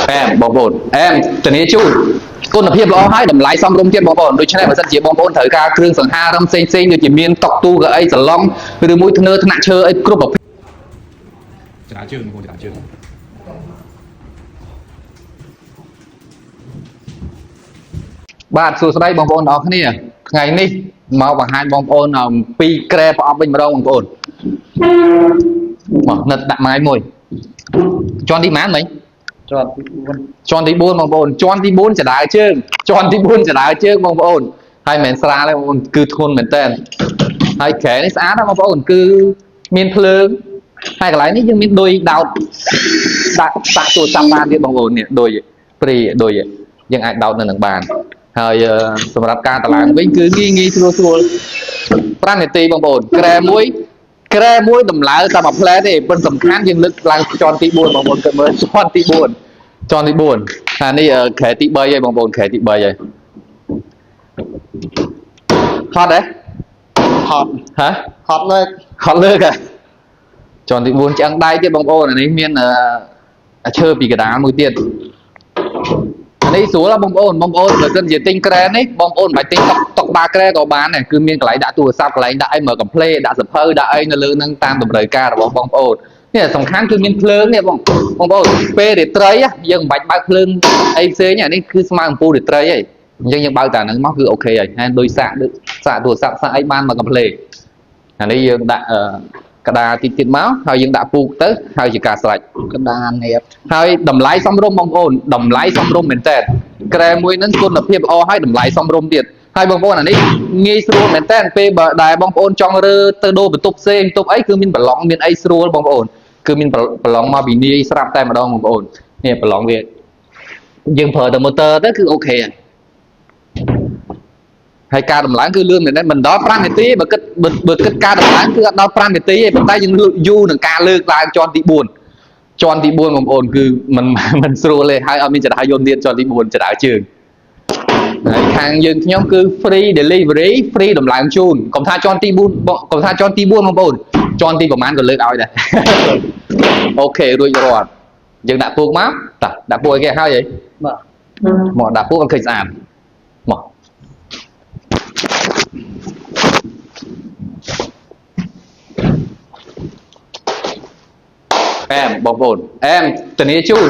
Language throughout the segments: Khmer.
អែមបងប្អូនអែមធានាជូនគុណភាពល្អហើយតម្លៃសមរម្យទៀតបងប្អូនដូច្នេះបើសិនជាបងប្អូនត្រូវការគ្រឿងសង្ហារឹមផ្សេងផ្សេងដូចជាមានតុកទូកៅអីសាឡុងឬមួយធ្នើថ្នាក់ឈើអីគ្រប់ប្រភេទ ចរាជើងបងប្អូនចរាជើង បាទសួស្តីបងប្អូនទាំងអស់គ្នាថ្ងៃនេះមកបង្ហាញបងប្អូនអំពីក្រែប្រអប់វិញម្ដងបងប្អូនមកនិតដាក់ម៉ាយមួយជាន់ទីប៉ុន្មានមិញ ជាន់ទី ជាន់ទី4បងប្អូនជាន់ទី4ចដើជើងជាន់ទី4ចដើជើងបងប្អូនហើយមិនមែនស្រាលទេបងប្អូនគឺធ្ងន់មែនតើហើយក្រែនេះស្អាតណាស់បងប្អូនគឺមានភ្លើងហើយកន្លែងនេះយើងមានឌុយដោតដាក់សាក់ទូរស័ព្ទបានទៀតបងប្អូននេះឌុយព្រីឌុយយើងអាចដោតនៅនឹងបានហើយសម្រាប់ការតម្លើងវិញគឺងាយងាយស្រួលស្រួល5នាទីបងប្អូនក្រែមួយក្រែមួយតម្លើងតែមួយផ្លែទេប៉ុន្តែសំខាន់យើងលើកឡើងជាន់ទី4បងប្អូនគិតមើលជាន់ទី4 ជាន់ទី4អានេះក្រែទី3ហើយបងប្អូនក្រែទី3ហើយហត់ទេ 4ហត់ ហ៎ ហត់លើក ហត់លើកហ៎ជាន់ទី4ឆ្អឹងដៃទៀតបងប្អូនអានេះមានអាឈើពីកដាលមួយទៀតអានេះស្រួលហ៎បងប្អូនបងប្អូនបើសិនជាទិញក្រែនេះបងប្អូនមិនបាច់ទិញតុកតុកបាក្រែក៏បានដែរគឺមានកន្លែងដាក់ទូរស័ព្ទកន្លែងដាក់អីមើលកំភ្លេដាក់សភៅដាក់អីនៅលើនឹងតាមតម្រូវការរបស់បងប្អូននេះសំខាន់គឺមានភ្លើងនេះបងបងប្អូនពេលរាត្រីយើងមិនបាច់បើកភ្លើងអីផ្សេងអានេះគឺស្មើអំពូលរាត្រីហើយអញ្ចឹងយើងបើកតែអាហ្នឹងមកគឺអូខេហើយហើយដោយសាកដូចសាកទូរស័ព្ទសាកអីបានមកកំភ្លេអានេះយើងដាក់ក្តារតិចទៀតមកហើយយើងដាក់ពូកទៅហើយជាការស្រេច កដាននៀប ហើយតម្លៃសមរម្យបងប្អូនតម្លៃសមរម្យមែនតើក្រែមួយហ្នឹងគុណភាពល្អហើយតម្លៃសមរម្យទៀតហើយបងប្អូនអានេះងាយស្រួលមែនតើពេលបើដែលបងប្អូនចង់រើទៅដូរបន្ទប់ផ្សេងបន្ទប់អីគឺមានប្រឡងមានអីស្រួលបងប្អូនគឺមានប្រឡងមកពីនាយស្រាប់តែម្ដងបងប្អូននេះប្រឡងវាយើងប្រើតែម៉ូទ័រទៅគឺអូខេហើយហើយការតម្លើងគឺលឿនមែនទេមិនដល់5នាទីបើគិតបើគិតការតម្លើងគឺអត់ដល់5នាទីទេប៉ុន្តែយើងយូរនឹងការលើកឡើងជាន់ទី4ជាន់ទី4បងប្អូនគឺមិនមិនស្រួលទេហើយអត់មានចរាយន្តទៀតជាន់ទី4ចរាជើងហើយខាងយើងខ្ញុំគឺ free delivery free តម្លើងជូនកុំថាជាន់ទី4កុំថាជាន់ទី4បងប្អូនជាន់ទីប្រហែលក៏លើកឲ្យដែរអូខេរួចរាល់យើងដាក់ពូកមកតោះដាក់ពូកឲ្យគេហើយហី បាទ មកដាក់ពូកឲ្យឃើញស្អាតមកអែមបងប្អូនអែមធានាជូន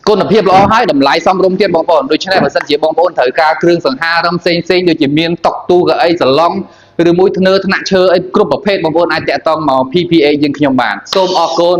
គុណភាពល្អហើយតម្លៃសមរម្យទៀតបងប្អូនដូច្នេះបើសិនជាបងប្អូនត្រូវការគ្រឿងសង្ហារឹមផ្សេងផ្សេងដូចជាមានតុកទូកៅអីសាឡុងឬមួយធ្នើថ្នាក់ឈើអីគ្រប់ប្រភេទបងប្អូនអាចតាក់ទងមក PPA យើងខ្ញុំបានសូមអរគុណ